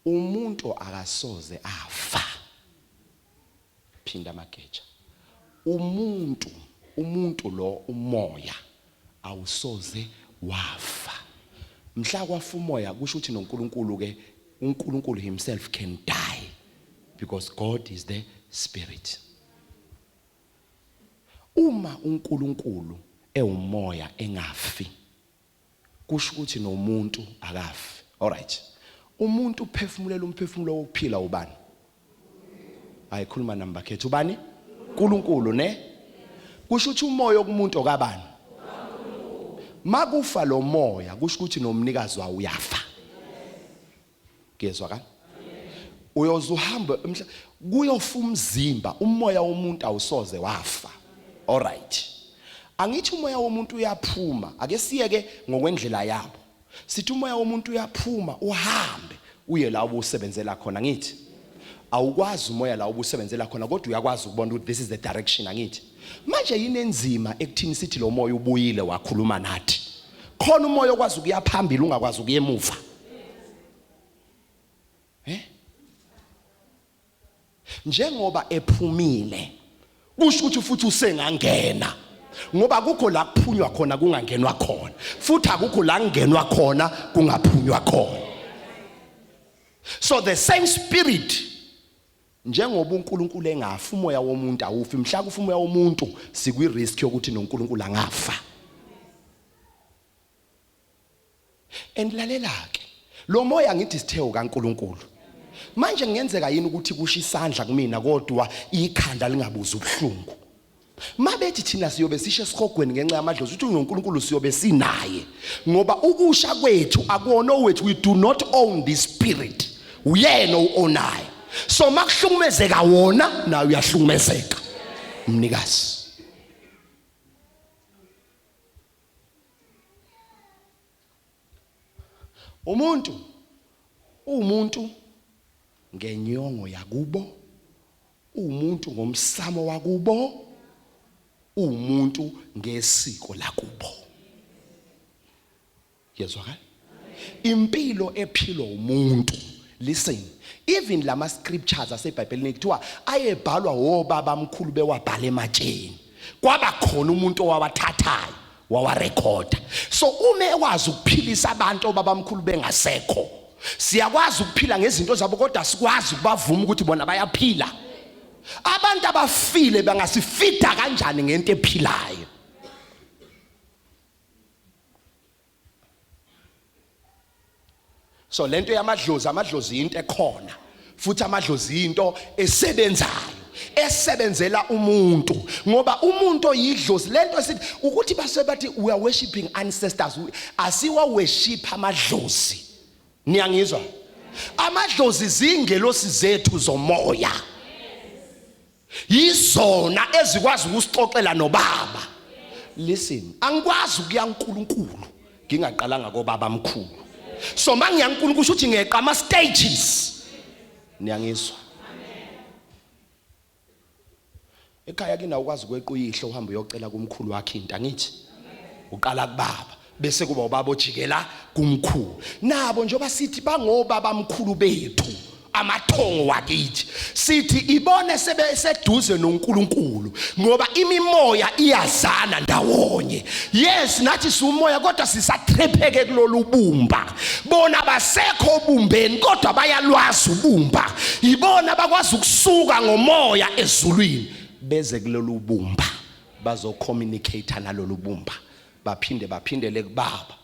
Umuntu akasoze afa. Phinda amageja. Umuntu, umuntu lo umoya awusoze wafa. Mhla kwafa umoya kusho ukuthi noNkulunkulu ke uNkulunkulu himself can die because God is the spirit. Uma uNkulunkulu ewumoya engafi Kusho ukuthi nomuntu akafi. Alright. Umuntu uphefumulela umphefumulo wokuphila ubani? Hayi khuluma nami bakhethu ubani? uNkulunkulu ne? Kusho ukuthi umoya okumuntu okabani? Makufa lo moya kusho ukuthi nomnikazi wawo uyafa. Kuyezwakala? Uyoze uhambe emhla kuyofa umzimba, umoya womuntu awusoze wafa. Alright. Angithi umoya womuntu uyaphuma, ake siyeke ngokwendlela yabo. Sithi umoya womuntu uyaphuma uhambe uye la ubusebenzela khona ngithi. Awukwazi umoya la ubusebenzela khona kodwa uyakwazi ukubona ukuthi this is the direction angithi. Manje yini enzima ekuthini sithi lo moya ubuyile wakhuluma nathi? Khona umoya okwazi ukuya phambili ungakwazi ukuya emuva. Eh? Njengoba ephumile kusho ukuthi futhi usengangena ngoba akukho la kuphunywa khona kungangenwa khona futhi akukho la kungenwa khona kungaphunywa khona so the same spirit njengoba uNkulunkulu engafi umoya womuntu awufi mhla kufa umoya womuntu sikwi risk yokuthi noNkulunkulu angafa And lalela ke. Lo moya ngithi isitheko kaNkuluNkulu. Manje kungenzeka yini ukuthi kusho isandla kumina kodwa ikhanda lingabuzi ubuhlungu? Mabethi thina siyobe sishe esihogweni ngenxa yamadlozi uthi uNkulunkulu siyobe sinaye ngoba ukusha kwethu akuwona owethu we do not own the spirit uyena owuonayo so makuhlukumezeka wona naye uyahlukumezeka umnikazi Umuntu uwumuntu ngenyongo yakubo, uwumuntu ngomsamo wakubo, uwumuntu ngesiko lakubo. Yezwakala? Impilo ephilwa umuntu. Listen, even lama scriptures aseBhayibhelini kuthiwa ayebhalwa obaba mkhulu bewabhala ematsheni. Kwaba khona umuntu owawathathayo wawarekhoda. So uma ekwazi ukuphilisa abantu obabamkhulu bengasekho, siyakwazi ukuphila ngezinto zabo kodwa sikwazi ukubavuma ukuthi bona bayaphila. Abantu abafile bangasifida kanjani ngento ephilayo? So lento yamadlozi amadlozi into ekhona futhi amadlozi into esebenzayo esebenzela umuntu ngoba umuntu oyidlozi lento esithi ukuthi base bathi we are worshiping ancestors asiwa worship amadlozi niyangizwa amadlozi zingelosi zethu zomoya yizona ezikwazi ukusixoxela nobaba listen angikwazi ukuya uNkulunkulu ngingaqalanga kobaba mkhulu so mangiya uNkulunkulu kusho ukuthi ngeqa ama stages niyangizwa ekhaya kina ukwazi ukweqa uyihlo uhamba uyocela kumkhulu wakhe into angithi uqala kubaba bese kuba ubaba ojikela kumkhulu nabo njengoba sithi bangobaba mkhulu bethu amathongo wakithi sithi ibone sebeseduze noNkulunkulu ngoba imimoya iyazana ndawonye yes nathi siumoya kodwa sisatrepheke kulolu bumba bona basekho obumbeni kodwa bayalwazi ubumba ibona bakwazi ukusuka ngomoya ezulwini beze kulolu bumba bazocommunicate nalolu bumba baphinde baphindele kubaba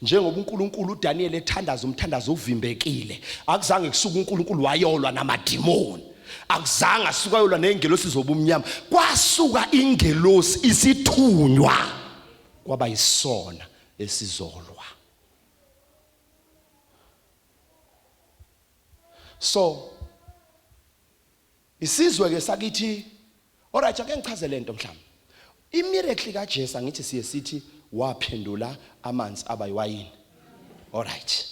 njengoba uNkulunkulu uDaniel ethandaza umthandazo uvimbekile akuzange kusuka uNkulunkulu wayolwa namadimoni akuzange asuka yolwa nezingelosi zobumnyama kwasuka ingelosi isithunywa kwaba yisona esizolwa so Isizwe ke sakithi Alright ake ngichaze lento mhlawumbe. Imiracle kaJesu angithi siye sithi waphendula amanzi aba yiwayini. Alright.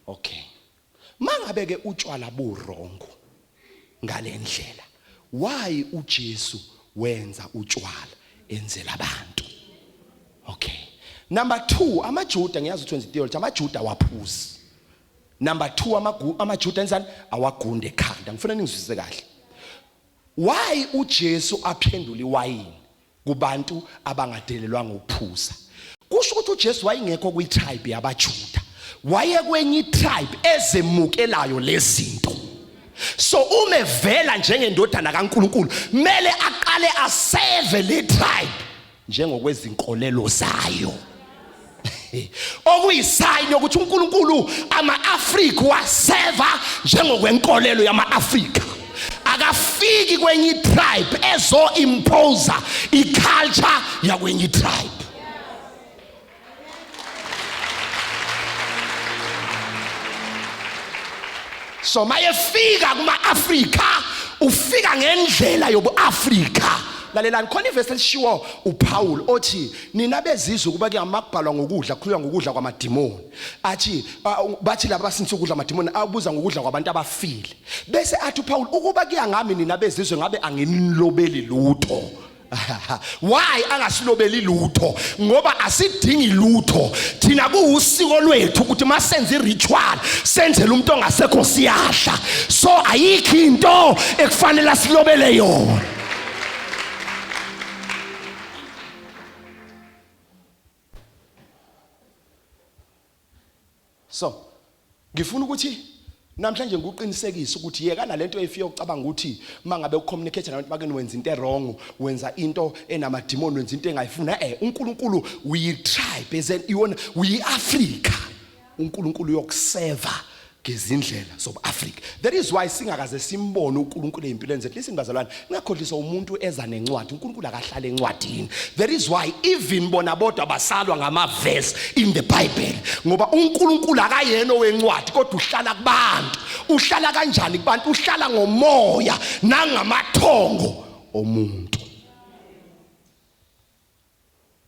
Okay. Mangabe ke utshwala bu wrong ngalendlela. Why uJesu wenza utshwala enzela abantu? Okay. Number 2 amaJuda ngiyazi ukuthi wenza theology amaJuda waphuzi. Number 2 amaJuda enzani? Awagunde ekhanda. Ngifuna ningizwisise kahle. Why uJesu aphendula iwayini kubantu abangadelelwanga ukuphuza? Kusho ukuthi uJesu wayengekho kwi-tribe yabaJuda. Wayekwenye i-tribe ezemukelayo lezinto. So uma evela njengendodana kaNkuluNkulu, mele aqale aseve le tribe njengokwezinkolelo zayo. Okuyisayini yokuthi uNkulunkulu ama-Afrika waseva njengokwenkolelo yama-Afrika. Akafiki kwenye tribe ezo impose iculture yakwenye tribe. So mayefika kuma-Afrika ufika ngendlela yobu-Afrika. Lalelani khona ivesi elishiwo uPaul othi nina bezizwe kuba kuyamakubhalwa ngokudla khulunywa ngokudla kwamadimoni. Athi bathi laba basinisa ukudla amadimoni abuza ngokudla kwabantu abafile. Bese athi uPaul ukuba kuya ngami nina bezizwe ngabe anginilobeli lutho. Why angasilobeli lutho? Ngoba asidingi lutho thina, kuwusiko lwethu ukuthi masenze iritual senzele umuntu ongasekho siyadla, so ayikho into ekufanele asilobele yona. So ngifuna ukuthi namhlanje ngikuqinisekise ukuthi yeka nalento efika ucabanga ukuthi mangabe ucommunicate nabantu bakini wenza into wrong, wenza into enamadimoni, wenza into engayifuna. uNkulunkulu we tribe as an iwona we Africa, uNkulunkulu uyokuseva ngezindlela zobuAfrika. That is why singakaze simbone uNkulunkulu ezimpilweni zethu. Listen bazalwane, ningakhohliswa umuntu eza nencwadi. uNkulunkulu akahlala encwadini. That is why even bona bodwa basalwa ngama verse in the Bible, ngoba uNkulunkulu akayena owencwadi kodwa uhlala kubantu. Uhlala kanjani kubantu? Uhlala ngomoya nangamathongo omuntu.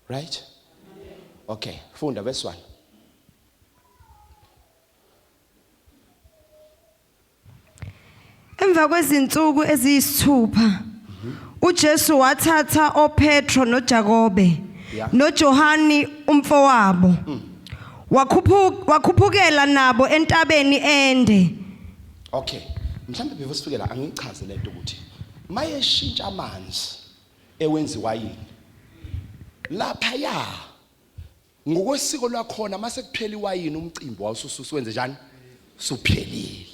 Right? Okay, funda verse 1. Emva kwezinsuku eziyisithupha uJesu wathatha oPetro noJakobe noJohani umfowabo wakhuphukela nabo entabeni ende. Okay, mhlawumbe before sifike la angichaze lento ukuthi mayeshintsha amanzi ewenza iwayini lapha ya ngokwesiko lwakhona mase kuphela iwayini umcimbi wawususuwenze njani suphelile.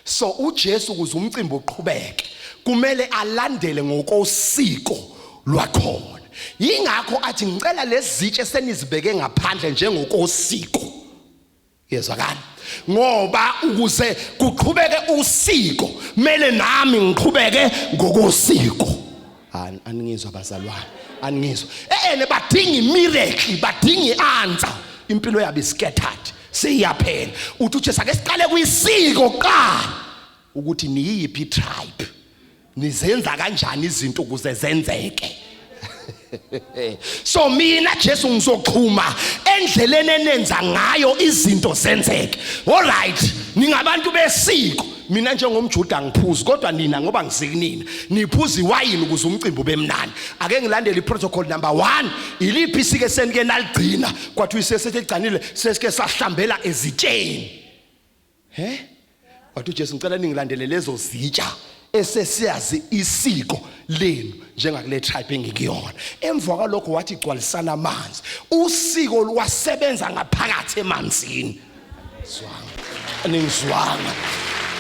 So uJesu ukuze umcimbi uqhubeke kumele alandele ngokosiko lwakhona. Yingakho athi ngicela lezitshe senizibeke ngaphandle njengokosiko. Yezwakala, ngoba ukuze kuqhubeke usiko mele nami ngiqhubeke ngokosiko. Aningizwa bazalwane, aningizwa. Ene badinga imiracle, badinga ianswer. Impilo yabo iscattered, seyiyaphela. Uthi uJesu ake siqale kwisiko kuqala ukuthi niyiphi tribe, nizenza kanjani izinto ukuze zenzeke. So mina Jesu ngizoxhuma endleleni enenza ngayo izinto zenzeke. Alright, ningabantu besiko, mina njengomJuda ngiphuzi, kodwa nina ngoba ngisikunina niphuza iwayini ukuze umcimbi ube mnandi. Ake ngilandele iprotocol number 1. Iliphi isike senike naligcina? Kwathi uyisesethe egcanile sesike sahlambela ezitsheni. He? Wathi uJesu ngicela ningilandele lezo zitsha esesiyazi isiko lenu njengakule tribe engikuyona. Emva kwalokho wathi gcwalisana amanzi. Usiko lwasebenza ngaphakathi emanzini. Zwanga. Ningizwanga.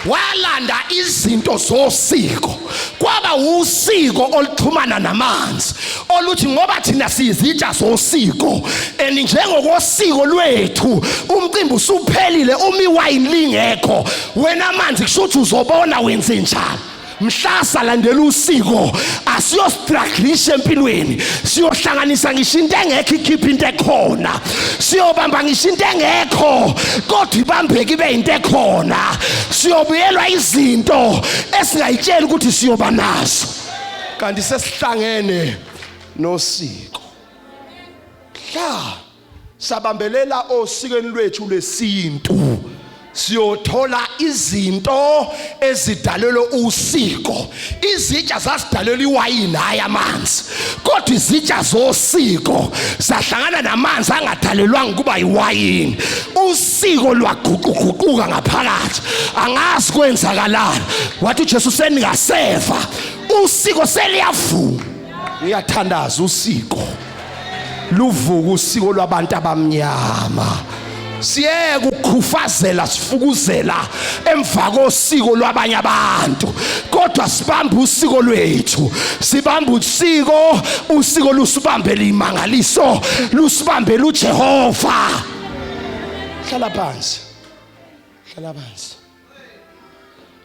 Walanda izinto zosiko, kwaba usiko oluxhumana namanzi oluthi ngoba thina siyizitsha zosiko and njengokosiko lwethu umcimbi usuphelile uma iwayini lingekho wena amanzi kusho ukuthi uzobona wenze njani. Mhla salandela usiko asiyostruglisha empilweni, siyohlanganisa ngisho into engekho ikhipha into ekhona, siyobamba ngisho into engekho kodwa ibambeke ibe into ekhona, siyobuyelwa izinto esingayitsheli ukuthi siyoba nazo kanti sesihlangene nosiko. Hla sabambelela osikweni lwethu lwesintu. Siyothola izinto ezidalelwe usiko. Izitsha zasidalelwa iwayini, hayi amanzi, kodwa izitsha zosiko zahlangana namanzi angadalelwanga kuba iwayini. Usiko lwaguquguquka ngaphakathi, angazi kwenzakalani. Wathi uJesu seningaseva, usiko seliyavuma. Ngiyathandaza usiko luvuka, usiko lwabantu abamnyama. Siyeke ukukhufazela sifukuzela emva kosiko lwabanye abantu, kodwa sibambe usiko lwethu, sibambe usiko, usiko lusibambele imangaliso, lusibambele uJehova. Hlala phansi, hlala phansi.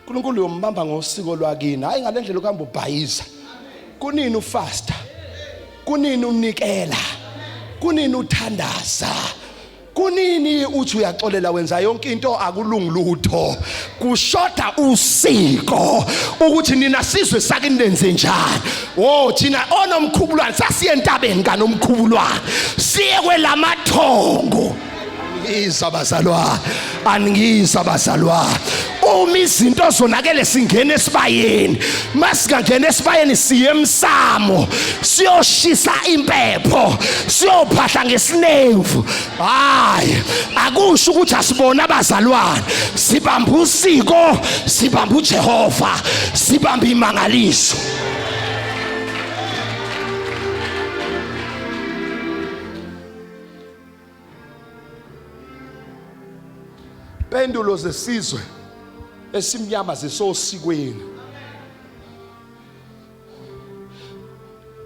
uNkulunkulu uyombamba ngosiko lwakini, hayi ngalendlela ukuhamba ubhayiza. Kunini ufasta, kunini unikela, kunini uthandaza, kunini uthi uyaxolela, wenza yonke into, akulungi lutho. Kushoda usiko ukuthi nina sizwe sakini nenze njani. Oh, thina onomkhubulwane sasiye entabeni kanomkhubulwane, siye kwelamathongo. Angizwa bazalwane, angizwa bazalwane. Uma izinto zonakele singena esibayeni, masingangena esibayeni siye emsamo, siyoshisa impepho, siyophahla ngesinemvu. Hayi, akusho ukuthi asibona abazalwane, sibamba usiko, sibamba uJehova, sibamba imangaliso. Pendulo zesizwe esimnyama zisosikweni.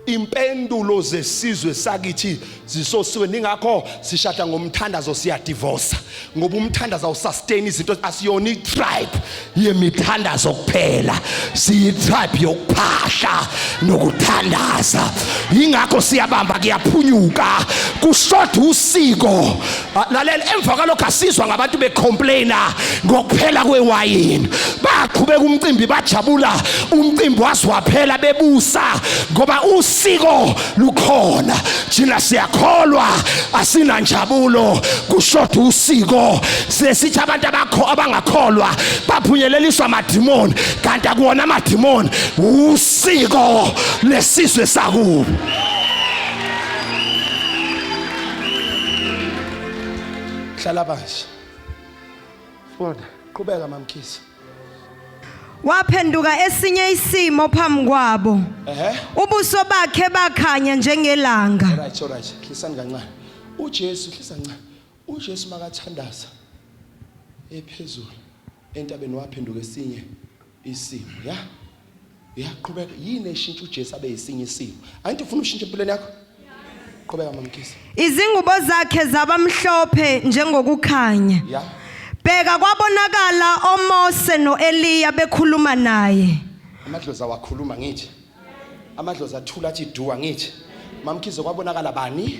Impendulo zesizwe sakithi zisosikweni, ingakho sishada ngomthandazo, siyadivorce ngoba umthandazo awusustain izinto. Asiyona i-tribe yemithandazo kuphela, siyi-tribe yokuphahla nokuthandaza, yingakho siyabamba kuyaphunyuka, kushoda usiko. Ah, lalela, emva kwalokho asizwa ngabantu becomplaina ngokuphela kwewayini. Baqhubeka umcimbi, bajabula, umcimbi waze waphela bebusa, ngoba usiko lukhona. Thina siyakholwa, asinanjabulo, kushoda usiko. Sesithi abantu abakho abangakholwa baphunyeleliswa amadimoni, kanti akuwona amadimoni, usiko lesizwe sakubo. Hlala phansi, funda, qhubeka mamkhisi. Waphenduka esinye isimo phambi kwabo. Ehe. Ubuso bakhe bakhanya njengelanga. Alright, alright, hlisani kancane. UJesu, hlisa kancane. UJesu makathandaza ephezulu entabeni waphenduka esinye isimo. Ya, yaqhubeka. Yini eshintsha uJesu abe yisinye isimo? Angithi ufuna ushintshe empilweni yakho? Qhubeka mamkhisi. Izingubo zakhe zabamhlophe njengokukhanya. Ya. Bheka, kwabonakala oMose noEliya bekhuluma naye. Amadlozi awakhuluma, ngithi amadlozi athula athi duwa. Ngithi mamkhize, kwabonakala bani?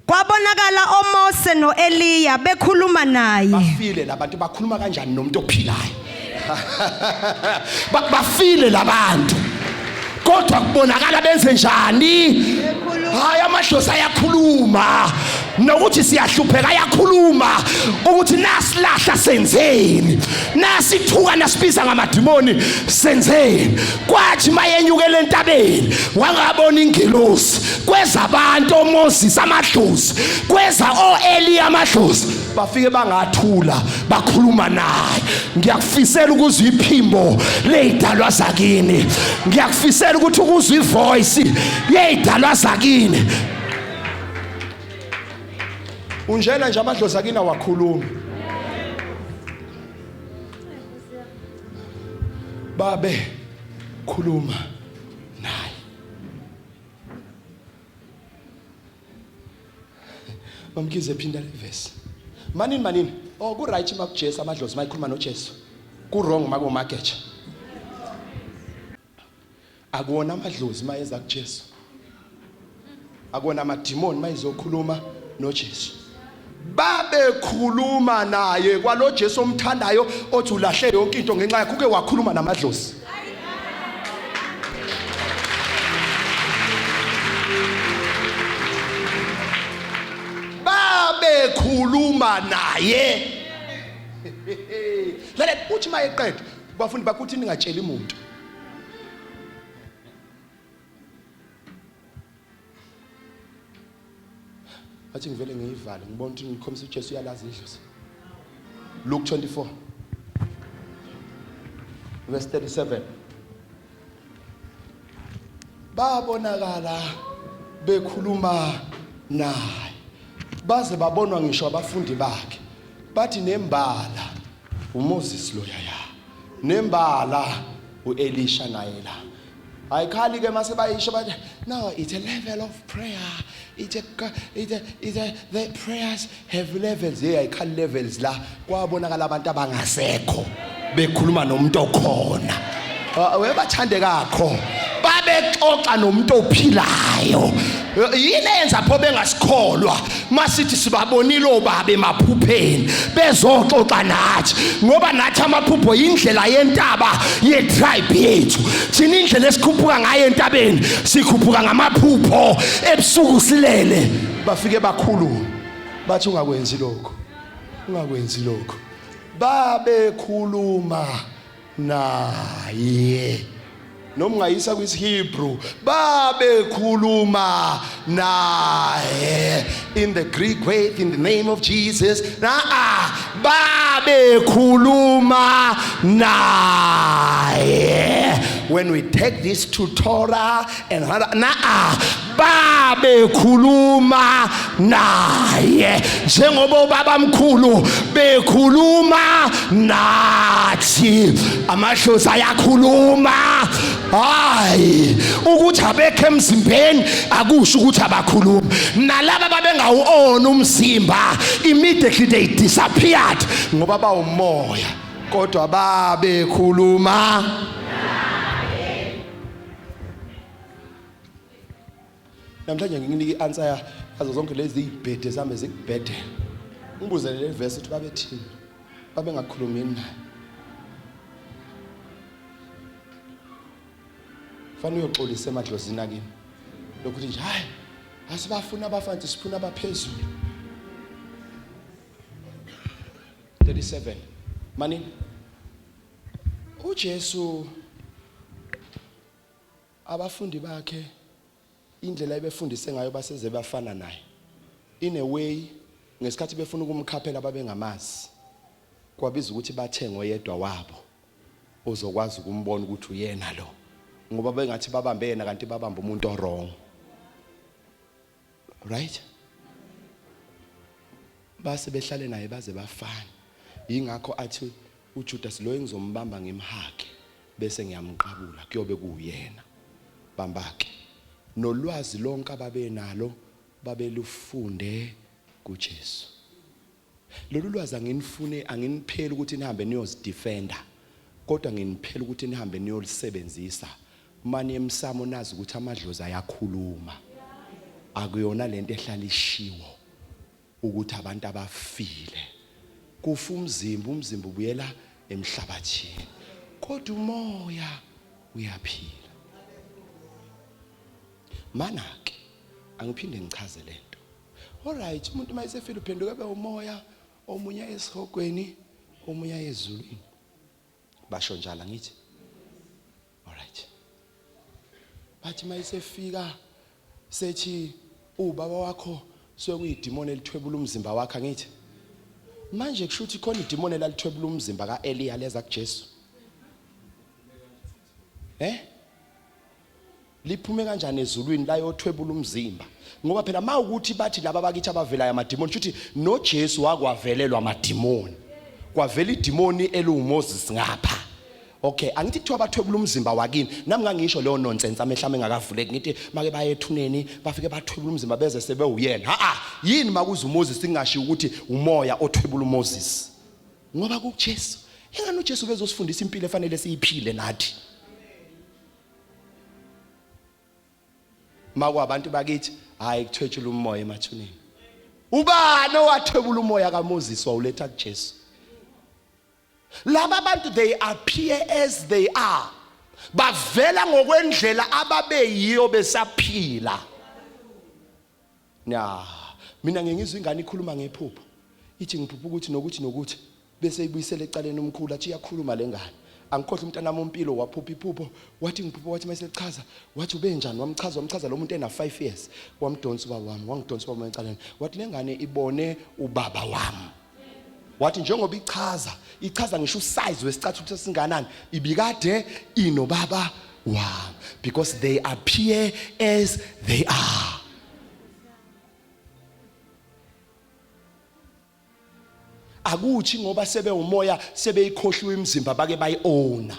Kwabonakala oMose noEliya bekhuluma naye. Bafile labantu, bakhuluma kanjani nomuntu ophilayo? Bafile labantu, kodwa kubonakala benze njani? Hayi, amadlozi ayakhuluma nokuthi siyahlupheka, ayakhuluma ukuthi nasilahla senzeni, nasithuka, nasibiza ngamadimoni senzeni. Kwathi mayenyukela entabeni wangabona ingelosi, kweza abantu oMoses amadlozi, kweza oEliya amadlozi, bafike bangathula bakhuluma naye. Ngiyakufisela ukuzwa iphimbo leyidalwa zakini, ngiyakufisela ukuthi ukuzwa ivoice yeyidalwa zakini. Unjena nje amadlozi akini awakhulumi. Babe khuluma naye. Mamkhize, phinda le verse. Manini manini. Oh, ku right makuJesu amadlozi mayikhuluma noJesu. Ku wrong makumageja. Akuwona amadlozi mayeza kuJesu, akuwona amadimoni mayizokhuluma noJesu. Babekhuluma naye kwalo Jesu omthandayo othi ulahle yonke into ngenxa yakhe, uke wakhuluma namadlozi. Babekhuluma naye. Lalela uthi mayeqeda bafundi bakho uthi ningatsheli umuntu. Athi ngivele ngiyivale ngibona ukuthi ngikhombisa uJesu uyalazi idlozi. Luke 24 verse 37. Babonakala bekhuluma naye baze babonwa ngisho abafundi bakhe bathi nembala uMoses loyaya nembala uElisha naye la ayikhali ke mase bayisho bathi no it's a level of prayer it's a it's a, it's a the prayers have levels hey ayikhali levels la kwabonakala abantu abangasekho bekhuluma nomuntu okhona ah, webathande kakho babexoxa nomuntu ophilayo yini eyenza pho bengasikholwa masithi sibabonile obaba emaphupheni bezoxoxa nathi ngoba nathi amaphupho indlela yentaba yetribe yethu thina indlela esikhuphuka ngayo entabeni sikhuphuka ngamaphupho ebusuku silele bafike bakhuluma bathi ungakwenzi lokho ungakwenzi lokho babekhuluma naye noma ungayisa kwisiHebrew babekhuluma naye in the Greek way in the name of Jesus na babekhuluma naye when we take this to Torah and na babekhuluma naye njengoba ubabamkhulu bekhuluma nathi amadlozi ayakhuluma hayi ukuthi abekho emzimbeni akusho ukuthi abakhuluma nalaba babengawuona umzimba immediately they disappeared ngoba bawumoya kodwa babekhuluma Namhlanje ngikunike i-answer yazo zonke lezi zibhede zami zikubhedela. Ngibuze le verse ukuthi babethini. Babengakhulumi naye. Fanele uyoxolisa emadlozini akini. Lokuthi nje hayi asibafuna abafanti sifuna abaphezulu. 37 Mani uJesu Abafundi bakhe indlela ebefundise ngayo baseze bafana naye. In a way ngesikhathi befuna ukumkhaphela babengamazi. Kwabiza ukuthi bathenge oyedwa wabo ozokwazi ukumbona ukuthi uyena lo. Ngoba bengathi babambe yena kanti babamba umuntu owrong. Right? Base behlale naye baze bafana. Yingakho athi uJudas lo engizombamba ngimhage bese ngiyamqabula kuyobe kuwuyena. Bambake. Nolwazi lonke ababenalo babelufunde kuJesu. Lolu lwazi anginifune anginipheli ukuthi nihambe niyozidefenda kodwa nginiphela ukuthi nihambe niyolisebenzisa mani emsamo nazi ukuthi amadlozi ayakhuluma akuyona lento ehlala ishiwo ukuthi abantu abafile kufa umzimba umzimba ubuyela emhlabathini kodwa umoya uyaphila mana ke angiphinde ngichaze lento Alright umuntu uma esefile uphenduka ebe umoya omunye esihogweni omunye ezulwini. Basho njalo angithi. Alright. Bathi uma esefika sethi ubaba wakho sekuyidimoni elithwebula umzimba wakhe angithi. Manje kusho ukuthi khona idimoni elalithwebula umzimba kaEliya leza kuJesu. Eh? Liphume kanjani ezulwini layothwebula umzimba? Ngoba phela mawukuthi bathi laba bakithi abavelayo amadimoni shuthi noJesu wakwavelelwa amadimoni. Kwavela idimoni eliwuMoses ngapha. Okay, angithi kuthiwa bathwebula umzimba wakini. Nami ngangisho leyo nonsense amehlo ami engakavuleki ngithi make baye ethuneni bafike bathwebula umzimba beze sebewuyena. Ha ah, yini makuza uMoses singashiwo ukuthi umoya othwebula uMoses. Ngoba kuJesu. Ingani uJesu bezosifundisa impilo efanele siyiphile nathi. Makwabantu bakithi hayi kuthwetshula umoya emathuneni. Ubani owathwebula umoya kaMoses wawuletha kuJesu? Laba bantu they appear as they are. Bavela ngokwendlela ababeyiyo besaphila. Nya, mina ngingizwa ingane ikhuluma ngephupho. Ithi ngiphupha ukuthi nokuthi nokuthi. Bese ibuyisela ecaleni umkhulu athi iyakhuluma lengane. Angikhohle umntanami uMpilo waphupha iphupho, wathi ngiphupha, wathi mayesechaza, wathi ubenjani, wamchaza, wamchaza lo muntu ena 5 years. Wamdonsa ubaba wami, wangidonsa ubaba wami ecaleni. Wathi lengane ibone ubaba wami. Wathi njengoba ichaza, ichaza ngisho usize wesicathulo sesinganani, ibikade inobaba wami, because they appear as they are. Akuthi ngoba sebewumoya sebeyikhohliwe imizimba bake bayiowna.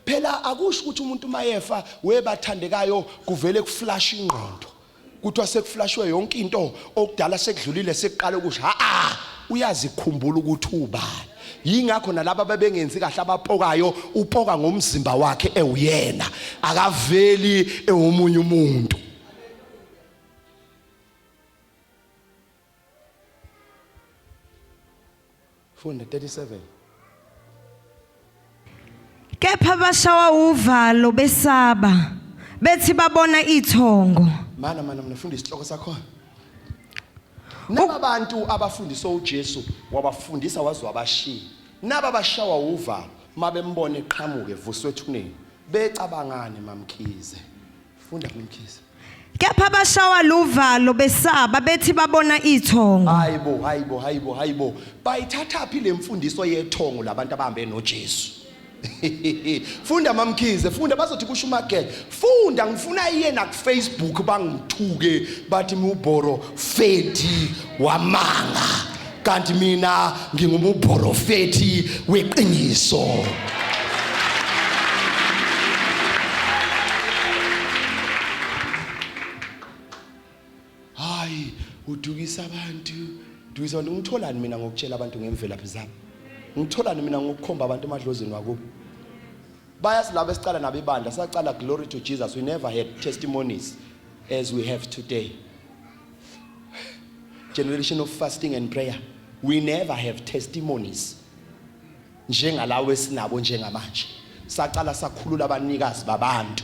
Phela akusho ukuthi umuntu mayefa webathandekayo kuvele kuflash ingqondo. Kuthiwa sekuflashwe yonke into okudala sekudlulile sekuqala ukusho ha a uyazikhumbula ukuthi ubani. Yingakho nalaba babengenzi kahle abapokayo upoka ngomzimba wakhe ewuyena akaveli ewumunye umuntu. Funda 37. Kepha bashawa uvalo besaba bethi babona ithongo. Mana mana mina funda isihloko sakhona. Naba bantu abafundiswa uJesu wabafundisa waze wabashiya. Naba bashawa uvalo mabembona eqhamuke evuswe ethuneni. Becabangani mamkhize. Funda mamkhize. Kepha bashawa luvalo besaba bethi babona ithongo. Hayibo hayibo hayibo hayibo bayithathaphi lemfundiso yethongo labantu abahambe noJesu. Funda mamkhize funda bazothi kusho uMagele funda ngifuna iye na ku Facebook bangithuke bathi mubhoro feti wamanga kanti mina ngingumubhorofethi weqiniso. Hayi udukisa abantu udukisa abantu ngitholani mina ngokutshela abantu ngemvelaphi zabo ngitholani mina ngokukhomba abantu emadlozini wakubo bayazi laba esicala nabo ibandla sacala glory to Jesus we never had testimonies as we have today generation of fasting and prayer we never have testimonies njengalawo esinabo njengamanje saqala sakhulula abanikazi babantu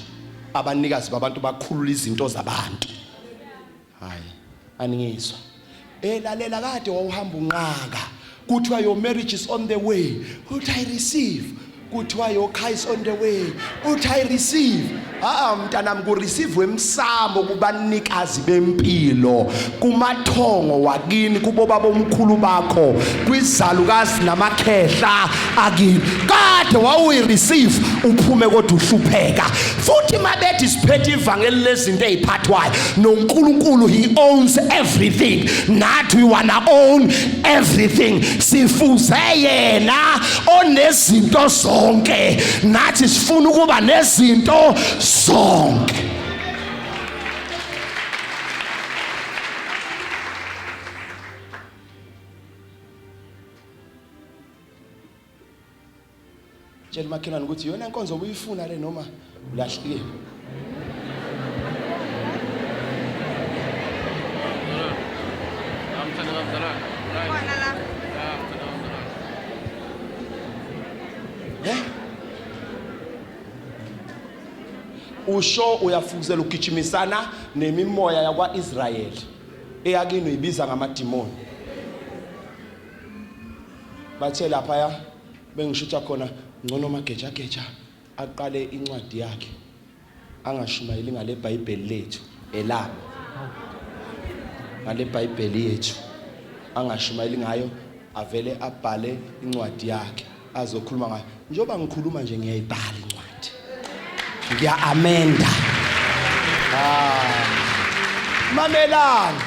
abanikazi babantu bakhulula izinto zabantu hayi aningizwa elalela kade wawuhamba unqaka kuthiwa your marriage is on the way uthi i receive kuthiwa your car is on the way uthi i receive aa mntanami kureceive emsamo kubanikazi bempilo kumathongo wakini kubo babomkhulu bakho kwizalukazi namakhehla akini kade wawuyireceive uphume kodwa uhlupheka futhi mabethi siphethe ivangeli lezinto eziphathwayo noNkulunkulu he owns everything nathi we wanna own everything sifuze yena onezinto zonke nathi sifuna ukuba nezinto zonke Tshela umakhelwane ukuthi iyona nkonzo obuyifuna le noma ulahlekile. Usho uyafukuzela ugijimisana nemimoya yakwa-Israyeli eyakini uyibiza ngamadimoni. Bathe laphaya bengishutha khona ngcono magejageja aqale incwadi yakhe angashumayeli ngale Bhayibheli lethu elabo ngale Bhayibheli yethu angashumayeli ngayo avele abhale incwadi yakhe azokhuluma ngayo njengoba ngikhuluma nje ngiyayibhala incwadi ngiya amenda ah mamelani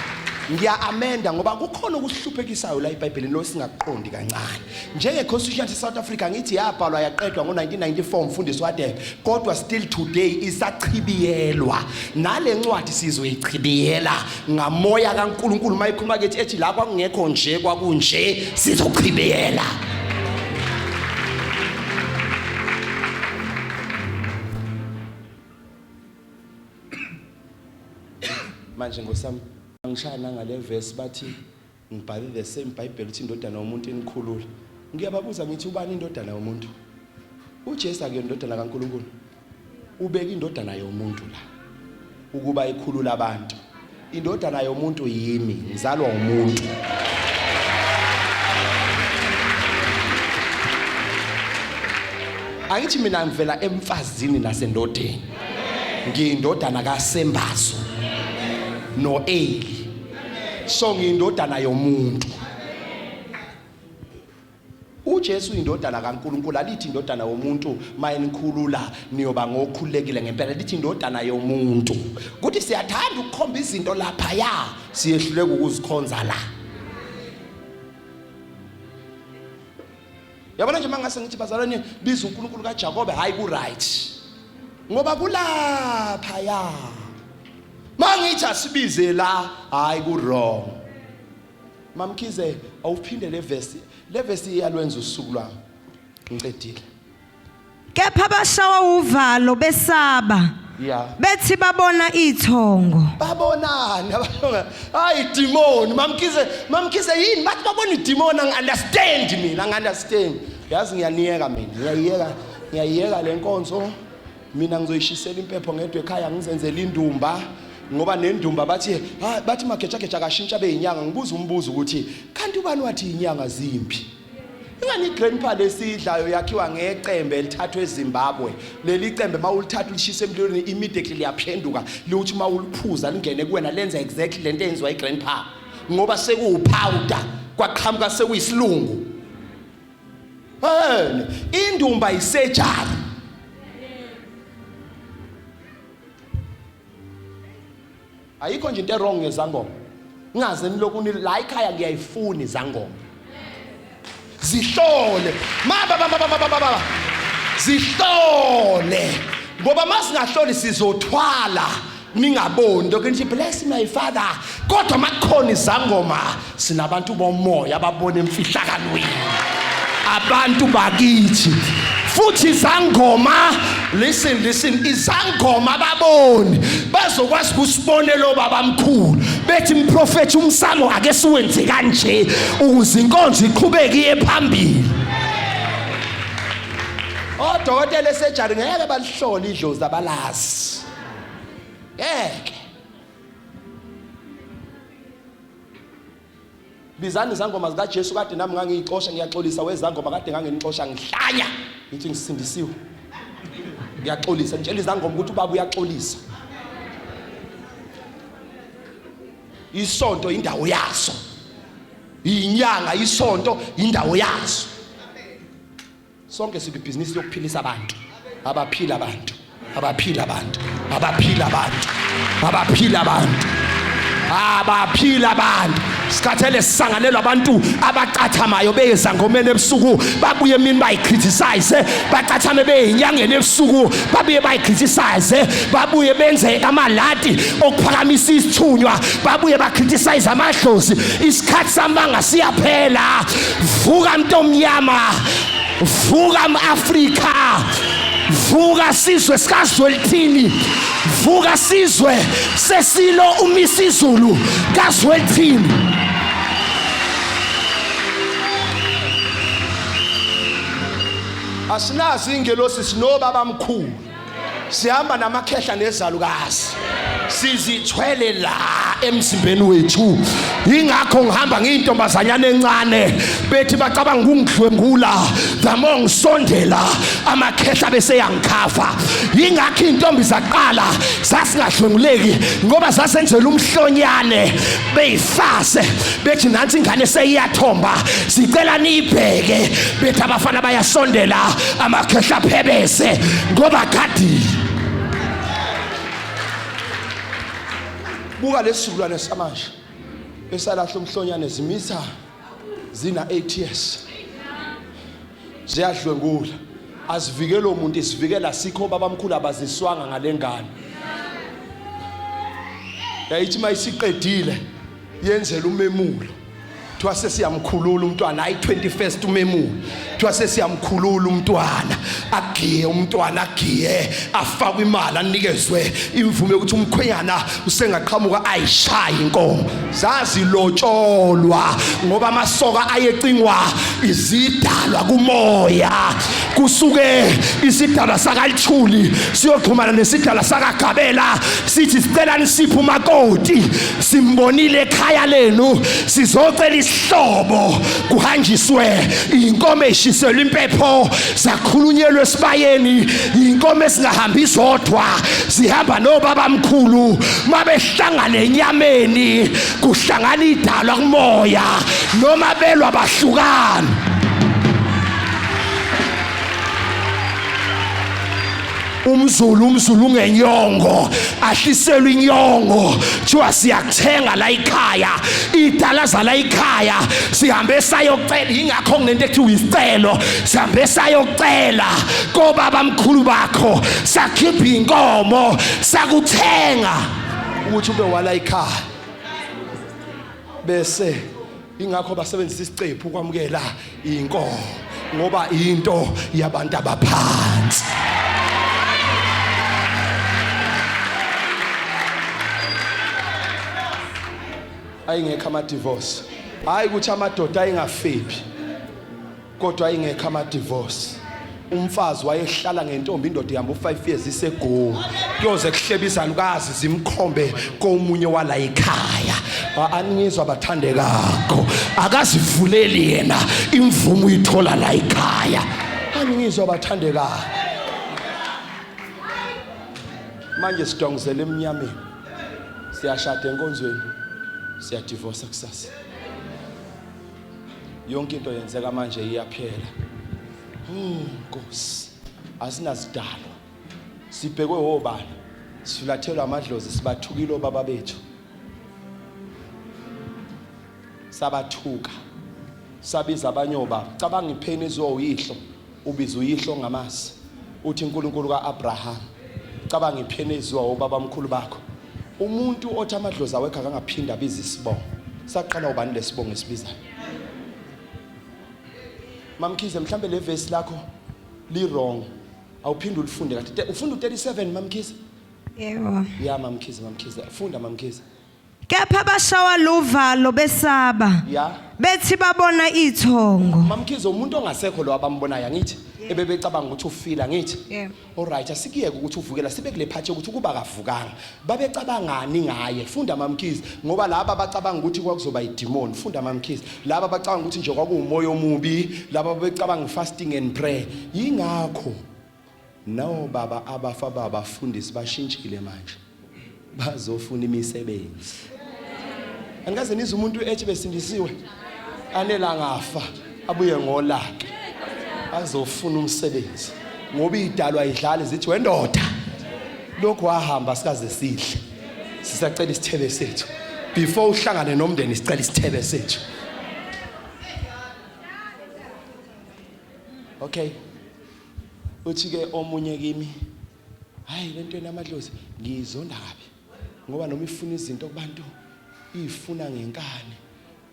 ngiya amenda ngoba kukhona okuhluphekisayo la eBhayibhelini lo singakuqondi kancane njenge constitution yase South Africa ngithi yabhalwa yaqedwa ngo1994 umfundisi wadebe kodwa still today isachibiyelwa nale ncwadi sizoyichibiyela ngamoya kaNkuluNkulu mayikhuluma kethi ethi la kwakungekho nje kwakunje sizochibiyela manje ngosami angishaya nangale verse bathi ngibhale the same bible uthi indodana yomuntu inikhulula ngiyababuza ngithi ubani indodana yomuntu uJesu akuyona indodana kaNkuluNkulu ubeka indodana yomuntu la ukuba ikhulula abantu indodana yomuntu yimi ngizalwa umuntu Angithi mina ngivela emfazini nasendodeni. Ngiyindodana kaSembazo noEli. So ngiyindodana yomuntu. UJesu indodana kaNkuluNkulu, alithi indodana yomuntu mayenikhulula niyoba ngokhululekile ngempela, lithi indodana yomuntu. Kuthi siyathanda ukukhomba izinto lapha ya, siyehluleka ukuzikhonza la. Yabona nje mangase ngithi bazalwane biza uNkulunkulu kaJakobe, hayi ku right. Ngoba kulapha ya. Mangithi asibize la, hayi ku wrong. Mamkhize awuphinde le verse, le verse iyalwenza usuku lwami. Ngicedile. Kepha bashawa uvalo besaba. Yeah. Bethi babona ithongo. Babonani abantwana? Hayi demon, Mamkhize, Mamkhize yini? Bathi babona idemon, angi understand mina, angi understand. Yazi ngiyaniyeka mina, ngiyayiyeka, ngiyayiyeka le nkonzo. Mina ngizoyishisela impepho ngedwa ekhaya ngizenzele indumba ngoba nendumba bathi ha bathi magejageja akashintsha beyinyanga. Ngibuza umbuzo ukuthi kanti ubani wathi inyanga zimbi? Ingani igrandpa lesidlayo yakhiwa ngecembe elithathwe eZimbabwe. Leli cembe mawulithatha ulishisa emlilweni immediately liyaphenduka lithi mawuliphuza lingene kuwena lenza exactly lento eyenziwa igrandpa ngoba sekuwupowder kwaqhamuka sekuyisilungu. Hey, indumba isejari. Ayikho nje into wrong ngezangoma. Ngingaze nilokhu ni la ekhaya ngiyayifuna izangoma. Zihlole. Maba baba baba baba baba. Zihlole. Ngoba masingahloli sizothwala ningaboni lokho nithi bless my father, kodwa makukhona izangoma sinabantu bomoya ababona emfihlakalweni abantu bakithi. Futhi izangoma, listen, listen, izangoma ababoni bazokwazi kusibonela obabamkhulu bethi mprofethi umsamo ake siwenze kanje ukuze inkonzo iqhubeke iye phambili. Odokotela esejari ngeke balihlole idlozi, abalazi, ngeke. Bizani izangoma zikaJesu. Kade nami ngangiyixosha, ngiyaxolisa wezangoma, kade nganginixosha ngihlanya ngithi ngisindisiwe. Ngiyaxolisa, ngitshela izangoma ukuthi ubaba uyaxolisa. Isonto indawo yaso, inyanga isonto indawo yaso. Sonke sikwibhizinisi yokuphilisa abantu, abaphila abantu, abaphila abantu, abaphila abantu, abaphila abantu, abaphila abantu. Sikhathele sisanganelwa abantu abacathamayo beyezangomeni ebusuku, babuye emini bayicriticize, bacathame beyinyangeni ebusuku, babuye bayicriticize, babuye benze amalati okuphakamisa isithunywa, babuye bacriticize amadlozi. Isikhathi samanga siyaphela. Vuka mntomnyama, vuka mAfrika, vuka sizwe sikazwelithini, vuka sizwe sesilo uMisizulu kaZwelithini. Asinazi ingelosi, sinobabamkhulu, sihamba namakhehla nezalukazi, sizithwele la emzimbeni wethu. Ingakho ngihamba ngiyintombazanyana encane, bethi bacabanga ukungidlwengula, the more ngisondela amakhehla bese yangikhava. Ingakho intombi zaqala zasingadlwenguleki ngoba zasenzela umhlonyane, beyifase bethi nansi ingane seyiyathomba, sicela niyibheke. Bethi abafana bayasondela, amakhehla phebese ngoba gadile. Buka lesizukulwane samanje esalahla umhlonyane, zimitha zina 8 years, ziyadlwengula, azivikele umuntu, isivikela sikho babamkhulu abaziswanga ngalengane. Yayithi mayisiqedile yenzela umemulo, kuthiwa sesiyamkhulula umntwana, hayi 21st umemulo, kuthiwa sesiyamkhulula umntwana, agiye umntwana, agiye afakwe imali, anikezwe imvume yokuthi umkhwenyana usengaqhamuka ayishaye inkomo. Zazilotsholwa ngoba amasoka ayecingwa izidalwa kumoya. Kusuke isidalwa sakaLithuli siyoxhumana nesidalwa sakaGabela, sithi sicela nisiphe umakoti, simbonile ekhaya lenu, sizocela isihlobo. Kuhanjiswe inkomo eshiselwe impepho, sakhulunyelwe esibayeni, inkomo esingahambi zodwa, zihamba nobaba mkhulu. Mabehlangana enyameni kuhlangana idalwa kumoya, noma belwa bahlukana. Umzulu umzulu ungenyongo, ahliselwe inyongo, kuthiwa siyakuthenga la ikhaya, idalaza la ikhaya, sihambe sayocela. Ingakho kunento ekuthiwa isicelo, sihambe sayocela kobaba mkhulu bakho, sakhipha inkomo, sakuthenga ukuthi ube wala ikhaya. Bese ingakho basebenzisa isicephu ukwamukela inkomo, ngoba into yabantu abaphansi. Ayingekho ama divorce, hayi ukuthi amadoda ayengafephi, kodwa ayingekho ama divorce. Umfazi wayehlala ngentombi, indoda ihamba u5 years isegoli, kuyoze kuhlebe izalukazi zimkhombe komunye wala ekhaya. Aningizwa bathandekakho, akazivuleli yena imvumo, uyithola la ekhaya. Aningizwa bathandekayo. Manje sidongizela emnyameni, siyashada enkonzweni, siyadivorce kusasa. Yonke into yenzeka manje iyaphela. Oh Nkosi, asinazidalwa, sibhekwe obani, sifulathelwa amadlozi, sibathukile obaba bethu, sabathuka, sabiza abanye obaba. Cabanga ipheni ezowuyihlo, ubiza uyihlo ngamazi, uthi uNkulunkulu kaAbraham. Cabanga ipheni eziwa obaba mkhulu bakho. Umuntu othi amadlozi awekho akangaphinda abiza isibongo. Saqala ubani lesibongo esibizayo? Mamkhize, mhlambe le verse lakho li wrong, awuphinde ulifunde kahle. Ufunda u37, Mamkhize? Yebo. Ya Mamkhize, Mamkhize, funda Mamkhize. Kepha bashawa luvalo besaba. Ya. Bethi babona ithongo. Mamkhize, umuntu ongasekho lo abambonayo angithi ebebecabanga ukuthi ufila ngithi? Yebo. Alright, asikuyeke ukuthi uvukela, sibe kule part yokuthi ukuba kavukanga. Babecabangani ngaye? Funda Mamkhize, ngoba laba bacabanga ukuthi kwakuzoba idemon. Funda Mamkhize. Laba bacabanga ukuthi nje kwakuwumoya omubi, laba babecabanga fasting and prayer. Yingakho nawo baba abafa babafundisi bashintshile manje. Bazofuna imisebenzi. Anikaze nizwe umuntu ethi besindisiwe anela ngafa abuye ngolaka azofuna umsebenzi, ngoba idalwa idlale zithi wendoda lokhu wahamba sikaze sidle, sisacela isithebe sethu before uhlangane nomndeni, sicela isithebe sethu. Okay, uthi ke omunye kimi, hayi lento enamadlozi ngiyizonda kabi, ngoba noma ifuna izinto kubantu ifuna ngenkani.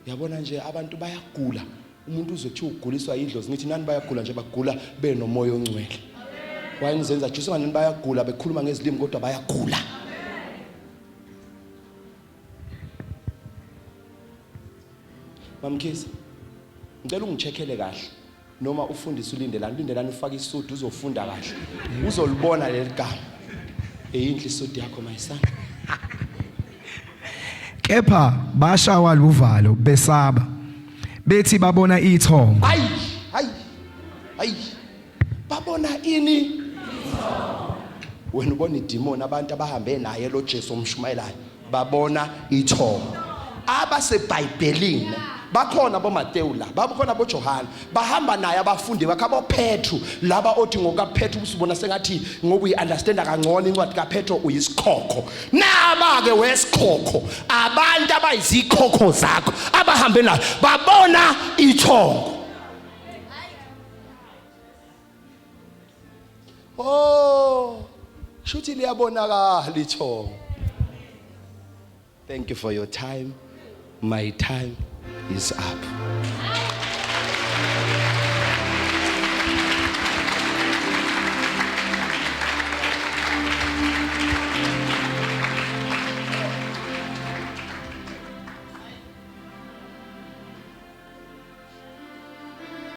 Yabona nje abantu bayagula, umuntu uzothi uguliswa yidlozi, ngithi nani bayagula nje, bagula benomoya ongcwele. Wayenizenza Jesu ngani bayagula bekhuluma ngezilimi kodwa bayagula. Mamkhize, ngicela ungicheckele kahle noma ufundise uLindelani. Ulindelani ufaka isudu, uzofunda kahle, uzolibona leli gama. Eyinhle isudu yakho, my son. Kepha bashawa luvalo besaba, bethi babona ithongo. Hayi hayi hayi, babona ini? Wena ubona idemon, abantu abahambe naye lo Jesu omshumayelayo babona ithongo. AbaseBhayibhelini bakhona boMateyu la, bakhona boJohane, bahamba naye abafundi bakhe aboPetru laba othi ngokaPetru usubona sengathi ngoba uyi-understanda kangcono incwadi kaPetro uyisikhokho. Naba-ke wesikhokho, abantu abayizikhokho zakho abahambe nayo babona ithongo. Oh, shuthi liyabonakala ithongo. Thank you for your time. My time is up.